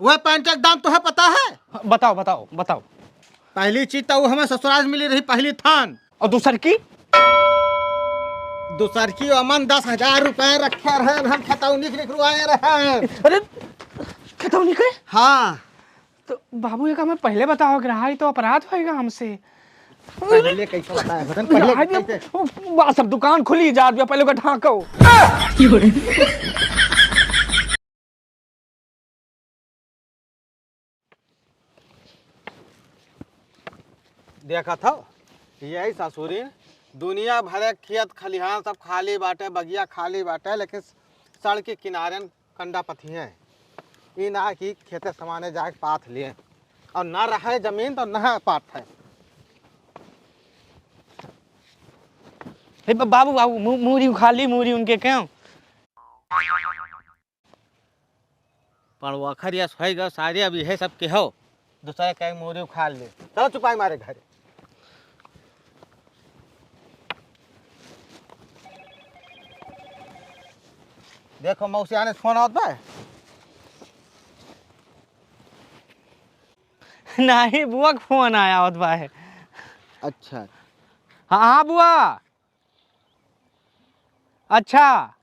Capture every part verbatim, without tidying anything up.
वह पैंट के दाम तोहे पता है? हाँ, बताओ, बताओ, बताओ। पहली चीज तो वो हमें ससुराल से मिली रही, पहली थान। और दूसर की? दूसर की अमन दस हजार रुपए रखे रहे, हम खतौनी के निकलवाए रहे। अरे, खतौनी के? हाँ। तो बाबू, ये का हमें पहले बताओ के रहा, ये तो अपराध होएगा हमसे। पहले कैसे बताया, बतन पहले यार, ये कैसे? वो, वो सब दुकान खुली जात बा, पहले ओका ढांको। देखत हौ, यही ससुरिन, दुनिया भरे खेत खलिहान सब खाली बाटे, बगिया खाली बाटे, लेकिन सड़क के किनारे कंडा पथिये। ई ना कि खेते समाने जाके पाथ लिए, और ना रहे जमीन तो ना पाथ है। हे बा-, बाबू, बाबू, मू-, मूरी उखाड़ ली, मूरी उनके क्यों? पड़वाखर यस होइगा सारे, अब इहे सब के हो, दूसरे के मूरी उखाड़ ले। चलो चुपाई मारे घरे। देखो मौसी आने से फोन आवत बा। नाही बुआ के फोन आया आवत बा है। अच्छा। हाँ, हाँ बुआ। अच्छा,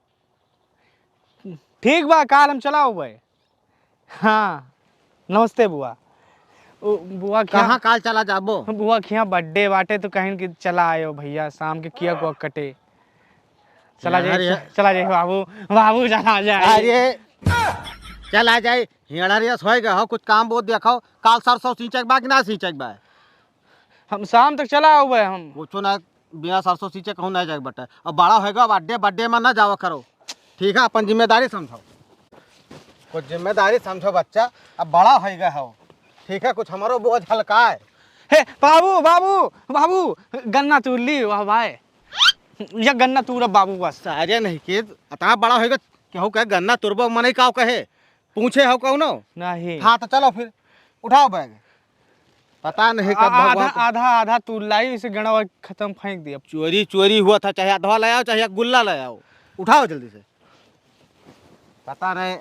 ठीक बा, काल हम चला अउबे। हाँ, नमस्ते बुआ। ओ, बुआ के कहाँ काल चला जाबो? बुआ के यहाँ birthday बाटे, तो कहिन कि चला आयो भइया, शाम के cake वेक कटे। चला जाए, अरे। चला जाए बाबू, बाबू चला जाए। अरे, चला जाए, हियाड़ा रे सोए गए हो, कुछ काम बहुत देखो, काल सरसों सींचे के बा कि ना सींचे के बा? हम शाम तक चला अउबे हम। कुछो ना, बिना सरसों सींचे कहूँ ना जाए बटे। अब बड़ा होएगा, birthday, birthday में ना जावा करो, ठीक है? अपन जिम्मेदारी समझो, कुछ जिम्मेदारी समझो बच्चा, अब बड़ा होएगा हो, ठीक है? कुछ हमारो बोझ हल्का है। हे बाबू, बाबू, बाबू, गन्ना तूर ली, वाह भाई, या गन्ना तूर अब बाबू बस। सारे नहीं के, अतना बड़ा होएगा, केहू कहे गन्ना तुरबो मनई काव कहे, पूछे हो कौनो? नहीं। हाँ, तो चलो फिर, उठाओ bag। पता नहीं कब आ-, आधा, भगवान को आधा, आधा तू लाई, इसे गणवा खत्म फेंक दिया। चोरी, चोरी हुआ था, चाहे अधवा ले आओ, चाहे एक गुल्ला ले आओ, उठाओ जल्दी से। पता नहीं,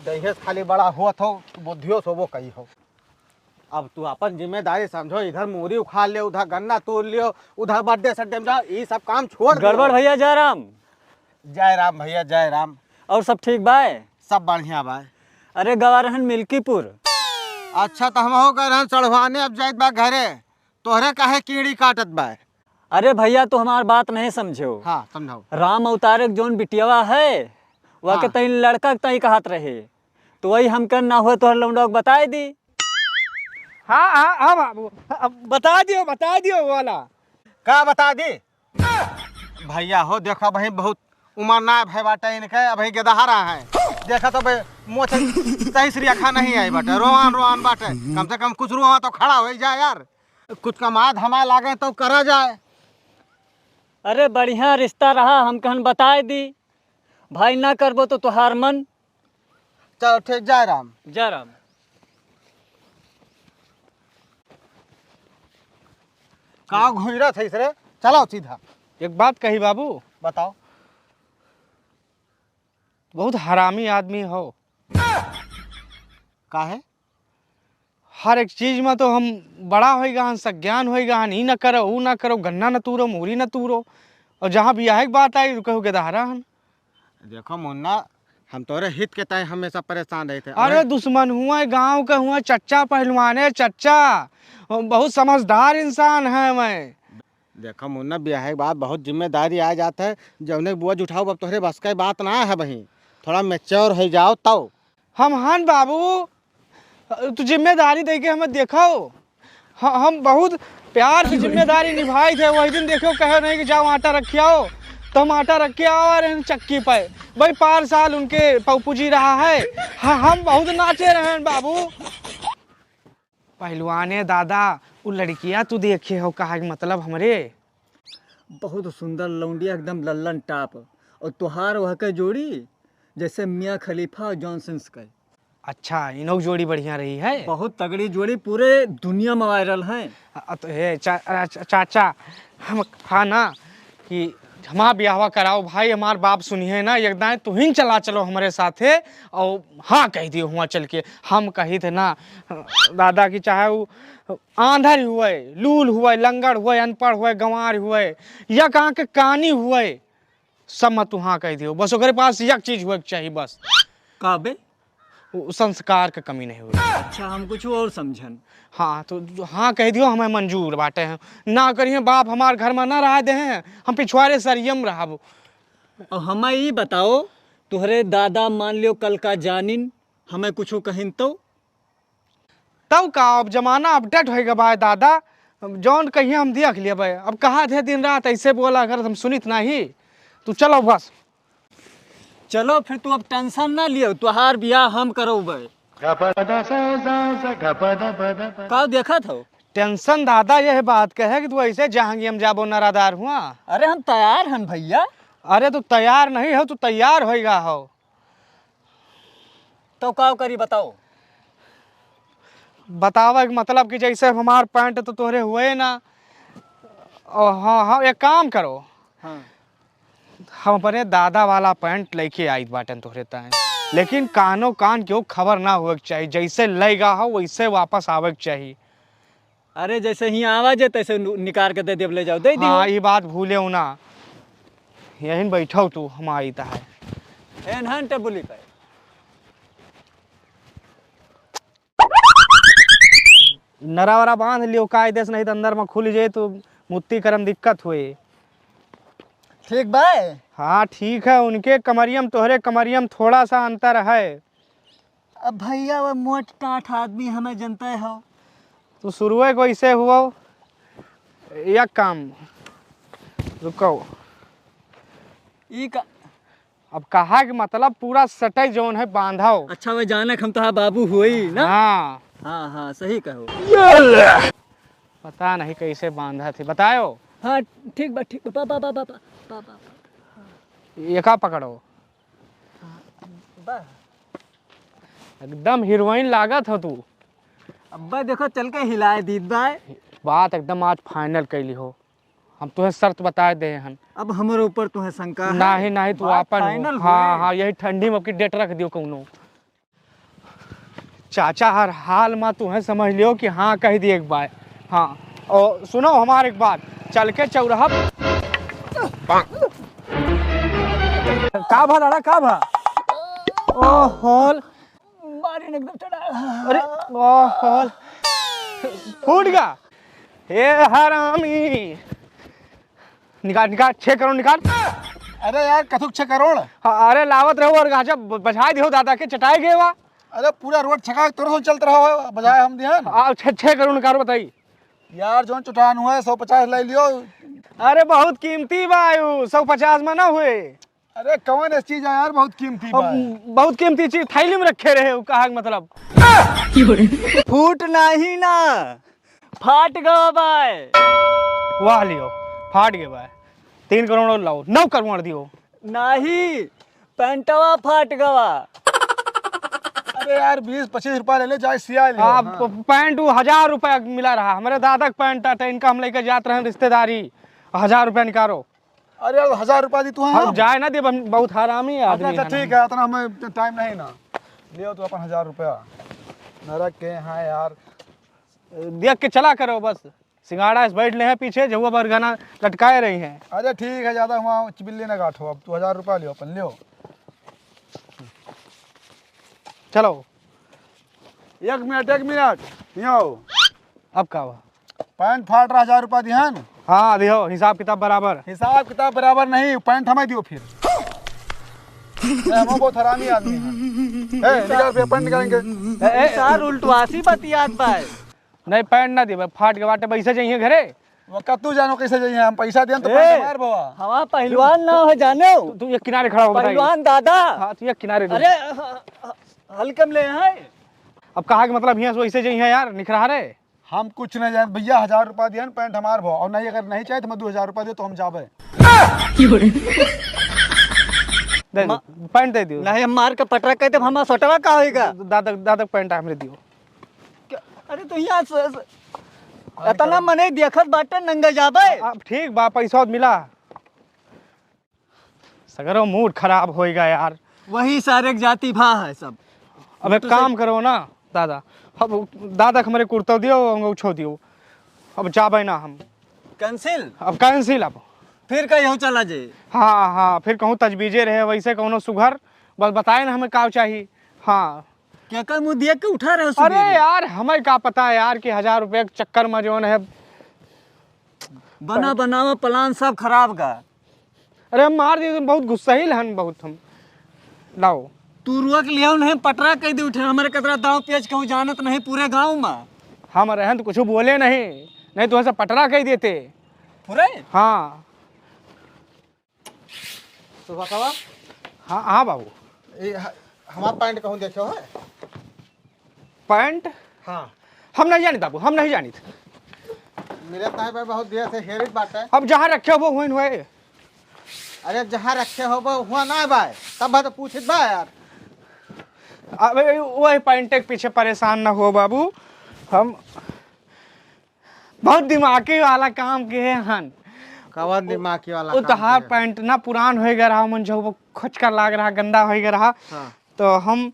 दहेज खाली बड़ा हुआ था, बुद्धियो सोबो कही हो। अब तू अपन जिम्मेदारी समझो, इधर मूरी उखाड़ लियो, उधर गन्ना तोड़ लियो, उधर birthday सड्डे में जाओ, ये सब काम छोड़ दियो। गड़बड़ भैया, जय राम। जय राम भैया, जय राम। और सब ठीक बाय? सब बढ़िया बाय। अरे, गवा रहन मिल्कीपुर। अच्छा, तो हम हो गए रहन चढ़वाने, अब जाइत बा घरे। तोहरे काहे कीड़ी काटत बाय? अरे भैया, तू हमार बात नहीं समझो। हाँ, समझाओ। राम अवतारे के जौन बिटियावा है, वह के हाँ। तई लड़का के तई कहत रहे, तो वही हमके ना हुए तोहर लौंडा के बताए दी। हाँ, हाँ, हाँ बाबू, अब बता दियो, बता दियो वाला। का बता दी? भैया हो, देखो भाई, बहुत उम्र ना भय बाटे इनके, अभी गेदहरा है। देखा तो भाई, मोछ सही से रेखा नहीं आई बाटे, रोआन रोआन बाटे। कम से कम कुछ रोआ तो खड़ा हो जाए यार। कुछ कमा धमा लागे तो करा जाए। अरे बढ़िया रिश्ता रहा, हम कहन बताए दी, भाई ना करबो तो तोहार मन। चलो ठीक, जय राम। जय राम। का घुइरा थे रे? चलो सीधा। एक बात कही बाबू। बताओ। बहुत हरामी आदमी हो। काहे? हर एक चीज में तो हम बड़ा होई गहन, सज्ञान होई गहन, ई ना करो, ऊ ना करो, गन्ना न तूरो, मूरी न तूरो, और जहाँ बियाहे के बात आई, रुके हो गेदहरा हन। देखो मुन्ना, हम तोरे हित के तय हमेशा परेशान रहे थे। अरे अरे दुश्मन हुआ, गांव के हुआ, चच्चा पहलवाने चच्चा, बहुत समझदार इंसान है मैं। देखो मुन्ना, बियाहे के बाद बहुत जिम्मेदारी आ जात है, जौने बोझ उठाओ, अब तोहरे बस के बात ना है बहिन, थोड़ा mature हो जाओ तब। हम हन बाबू, तू जिम्मेदारी दे के हमें देखो, ह-, हम बहुत प्यार से जिम्मेदारी निभाई थे। वही दिन देखो कहे नहीं कि जाओ आटा रख के आओ, तो हम आटा रख के आओ रहे हैं चक्की पे। भाई पाँच साल उनके पप्पू जी रहा है, ह-, हम बहुत नाचे रहे हैं बाबू। पहलवाने दादा, उ लड़किया तू देखे हो, कहा के मतलब हमरे? बहुत सुंदर लौंडिया, एकदम लल्लन टाप। और तोहार वह के जोड़ी जैसे मियाँ खलीफा और जॉनसन के। अच्छा, इनों की जोड़ी बढ़िया रही है। बहुत तगड़ी जोड़ी, पूरे दुनिया में viral है। अ, तो हे चा-, अ, चा-, चाचा, हम कहा ना कि हमार बियाहवा कराओ भाई, हमार बाप सुनिहे ना, एक दाएं तुहिन चला चलो हमरे साथे, और हाँ कहि दियो हुआँ चल के। हम कही थे ना दादा कि चाहे उ आंधर हुए, लूल हुए, लंगड़ हुए, अनपढ़ हुए, गंवार हुए, या कहाँ के कानी हुए, सब मा तू हाँ कहि दियो। बस ओकरे पास एक चीज हुए के चाही बस। का बे? उ संस्कार के कमी नहीं हुए। अच्छा, हम कुछ और समझन। हाँ, तो जो हाँ कहि दियो, हमें मंजूर बाटे हैं। ना करिए बाप हमार घर मा ना रहा दे हैं, हम पिछवारे सरियम रहब। और हमें ई बताओ, तुहरे दादा मान लियो कल का जानिन हमें कुछ कहिन तो? तब का, अब जमाना अपडेट होइ गवा है दादा, जौन कहिए हम देख लेबै। अब कहा थे दिन रात ऐसे बोला, अगर हम सुनित नहीं, तू चलो बस। चलो फिर तू अब टेंशन ना लियो, तुहार बियाह हम करौबै। का देखत हो? टेंशन दादा यह बात के है कि तू ऐसे जहांगी हम जाबो नारादार हुआ। अरे हम तैयार हन भैया। अरे तू तैयार नहीं हो, तू तैयार होइगा हो। तो का करी बताओ? बतावे के मतलब कि जैसे हमार पैंट तो तोहरे हुए ना। ओ, हाँ, हाँ, एक काम करो। हाँ। हम अपने दादा वाला पैंट लेके आइत बाटन तोहरे ताए, लेकिन कानो कान केहू खबर ना होए के चाही। जैसे लइगा हो वैसे वापस आवे के चाही। अरे जैसे ही आवा जे तैसे नु-, निकाल के दे देब, ले जाओ, दे दियो। हाँ, ई बात भूले हो ना, यहीं बैठो तू, हम आइत है। एनहन टेबुली पे। नरा वरा बांध लियो कायदे से, नहीं तो अंदर में खुल जाए तो मुत्ती करम दिक्कत हुए। ठीक बा? हाँ ठीक है, उनके कमरियम तोहरे कमरियम थोड़ा सा अंतर है। अब भैया वो मोट टाट आदमी हमें जनते हो। तू शुरुए को ऐसे हुआ, एक काम, रुको। ई का? अब कहा कि मतलब पूरा सटै जौन है बांधव। अच्छा, वह जानक हम तोहार बाबू हुई ना? हाँ। हाँ, हाँ, सही कहो। पता नहीं कैसे बांधा थी, बतायो। हाँ, ठीक बा, ठीक बा, बा, बा। ये का पकड़ो? बा। एकदम हीरोइन लागत हो तू। अब्बा देखो, चल के हिलाए दीत बा। बात एकदम आज फाइनल कैली हो। हम तुहे शर्त बताए दे हन। अब हमरे ऊपर तुहे शंका है? नाही, नाही, तू बात आपन हो। फाइनल हाँ, होए। हाँ, यही ठंडी में की डेट रख दियो कौनो। चाचा हर हाल मा तुहे समझ लियो कि हाँ कह दिए एक बार। हाँ, ओ सुनो हमार एक बात, चल के चौराहा का भा लाड़ा, का भा? ओ होल। मारे ने एकदम चढ़ा। अरे, ओहो, फूट गया। ए हरामी, निकाल, निकाल, छह करोड़ निकाल। अरे यार, कथुक छह करोड़? हाँ, अरे लावत रहो और गाजा ब-, बजाए दियो दादा के, चटाए गए वा। अरे पूरा रोड छका तोर से चलत रहो, बजाए हम दिहन। आ, छह, छह करोड़ निकाल बताई। यार, जौन चुटान हुआ है, सौ पचास ले लियो। अरे बहुत कीमती बा यू, सौ पचास में ना हुए। अरे कौन ऐसी चीज है यार, बहुत कीमती अब बा। बहुत कीमती चीज थैली में रखे रहे, उ कहा के मतलब। फूट नाही ना, फाट गवा बाय। वाह लियो, फाट गए बाय। तीन करोड़ और लाओ, नौ करोड़ दियो। नाही, पैंटवा फाट गवा। अरे यार, बीस पच्चीस रुपया ले ले, जाए सिया लियो। आप हाँ। पैंट वो हजार रुपया मिला रहा, हमारे दादा के पैंट आटे, इनका हम लेके जात रहे रिश्तेदारी, हजार रुपया निकालो। अरे यार, हजार रुपया दी तू हम। हम जाए ना देब, हम बहुत हरामी अच्छा, आदमी अच्छा, है ना। ठीक है, इतना हमें टाइम नहीं ना। लियो तू अपन हजार रुपया। नरक के हाँ यार। देख के चला करो बस। सिंगाड़ा से बैठ ले हैं पीछे, जहुआ पर गाना लटकाए रही हैं। अरे ठीक है, ज्यादा हुआ चिबिल्ली ना गाठो, अब तू हजार रुपया लियो, अपन लियो। चलो। एक मिनट, एक मिनट, यहाँ आओ। अब का हुआ? पैंट फाट रहा, हजार रुपया दिहन। हाँ, दियो, हिसाब किताब बराबर। हिसाब किताब बराबर नहीं, पैंट हमें दियो फिर। ए, हम बहुत हरामी आदमी हैं। ए, निकाल फिर पैंट निकालेंगे। ए, ए, सार उल्टवासी बतियात बा। नहीं, पैंट ना दियो, फाट के बाटे, पैसे चाहिए घरे। वो का तू जानो कैसे जाइए, हम पैसा दिहन तो ए, पैंट हमार बवा। हमार पहलवान ना हो जाने हो। तू, तू एक किनारे खड़ा हो, बताइए। पहलवान दादा। हाँ, तू एक किनारे रहो। अरे, ह-, ह-, हल्के में ले हैं। अब कहा कि मतलब हियाँ से वैसे जाइए यार, निखरा रे। हम कुछ नहीं जान भैया, हजार रुपया दिहन, पैंट हमार भो, और नहीं, अगर नहीं चाहे तो मैं दो हजार रुपया दे तो हम जाबे। दे दो, मा-, पैंट दे दियो। नहीं, हम मार के पटरा कह दे, हमार सटवा का होएगा? दादा, दादा पैंट हमरे दियो। क्या? अरे तो यहाँ स-, स-, इतना मने देखत बाटे नंगे जाबे। अब ठीक बा, पैसा मिला। सगरो मूड खराब होइगा यार। वही सारे के जाति भा है सब। अब एक काम करो ना दादा, अब दादा के हमरे कुर्ता दियो, अंगोछो दियो, अब जाबे ना हम। कैंसिल? अब कैंसिल अब। फिर कहीं चला जाए। हाँ, हाँ, फिर कहूँ तजबीजे रहे वैसे कौनो सुघर, बस बताए ना हमें का चाही। हाँ। क्या कर मुँह देख के उठा रहे हो अरे सुबेरे? यार, हमें का पता है यार कि हजार रुपये के चक्कर में जौन है। बना बनावा प्लान सब खराब का। अरे हम मार दिए, तुम बहुत गुस्साइल हन बहुत हम। लाओ। तू रुआ के लियाओ नहीं, पटरा कह दे उठे, हमारे कतरा दाव पेच कहूँ जानत नहीं पूरे गाँव में। हम रहन तो कुछ बोले नहीं, नहीं तो ऐसा पटरा कह देते। पूरे? हाँ। सुबह का बा? हाँ, हाँ बाबू। ए, ह-, हमार पैंट कहूँ देखे हो है? पैंट? हाँ। हम नहीं जानित बाबू, हम नहीं जानित। मिलत नहीं भाई, बहुत देर से हेरित बाटे। अब जहाँ रखे हो वो हुइन हुए। अरे जहाँ रखे हो वो हुआ ना भाई, तब तो पूछित बा यार। अब वही पैंट के पीछे परेशान ना हो बाबू, हम बहुत दिमागी वाला काम किहे हन। कवन दिमागी वाला उ काम तोहार किहे? पैंट ना पुरान होइ गए रहा, मन जो वो खचका लाग रहा, गंदा होइ गए रहा। हाँ। तो हम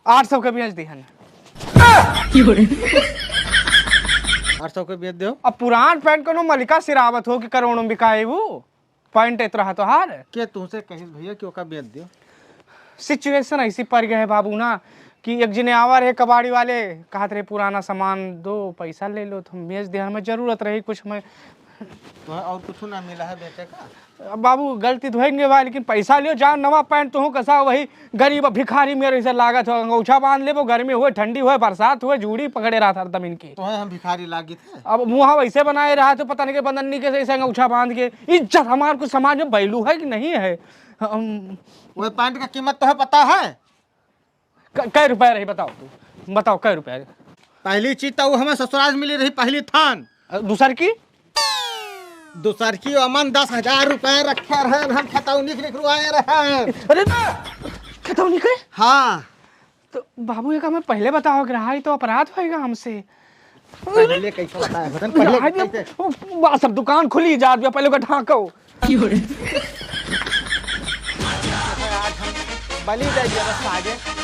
आठ सौ के बेच दिहन। आठ सौ के बेच दो। अब पुरान पैंट कोनो मलिका सिरावत हो कि करोड़ों बिकाए वो? पैंट इतना है तोहार? के तुमसे कहिस भैया कि ओका बेच दियो? सिचुएशन ऐसी पड़ गए है बाबू ना कि एक जने आवा रहे कबाड़ी वाले, कहत रहे पुराना सामान दो, पैसा ले लो, तो हम बेच दे, हमें जरूरत रही कुछ, हमें तो और कुछ ना मिला है बेचे का? अब बाबू गलती तो होएंगे भाई, लेकिन पैसा लियो, जान नवा पैंट तुहूँ कसा वही गरीब भिखारी मेरे से लागत हो, अंगोछा बांध लेबो, गर्मी होए, ठंडी होए, बरसात होए, जूड़ी पकड़े रहत हरदम इनकी। तो हम भिखारी लागित है। अब मुँह वैसे बनाए रहा तो पता नहीं के बदन नहीं कैसे ऐसे अंगोछा बांध के। इज्जत हमार कुछ समाज में value है कि नहीं है? हम वो पैंट का कीमत तो है पता है? क-, कै रुपया रही बताओ तू, बताओ कै रुपया? पहली चीज तो वो हमें ससुराल से मिली रही, पहली थान। अ, दूसर की? दूसर की अमन दस हजार रुपया रखे रहे, हम खतौनी के निकलवाए रहे। अरे, खतौनी के? हाँ। तो बाबू, ये का हमें पहले बताओ कि रहा, ये तो अपराध होएगा हमसे। पहले कैसे बताया, बता, पहले आज ये कैसे? वो, वो सब दुकान खुली जा, जो पहले का ढाको। आज हम बलि दे दिया बस आगे।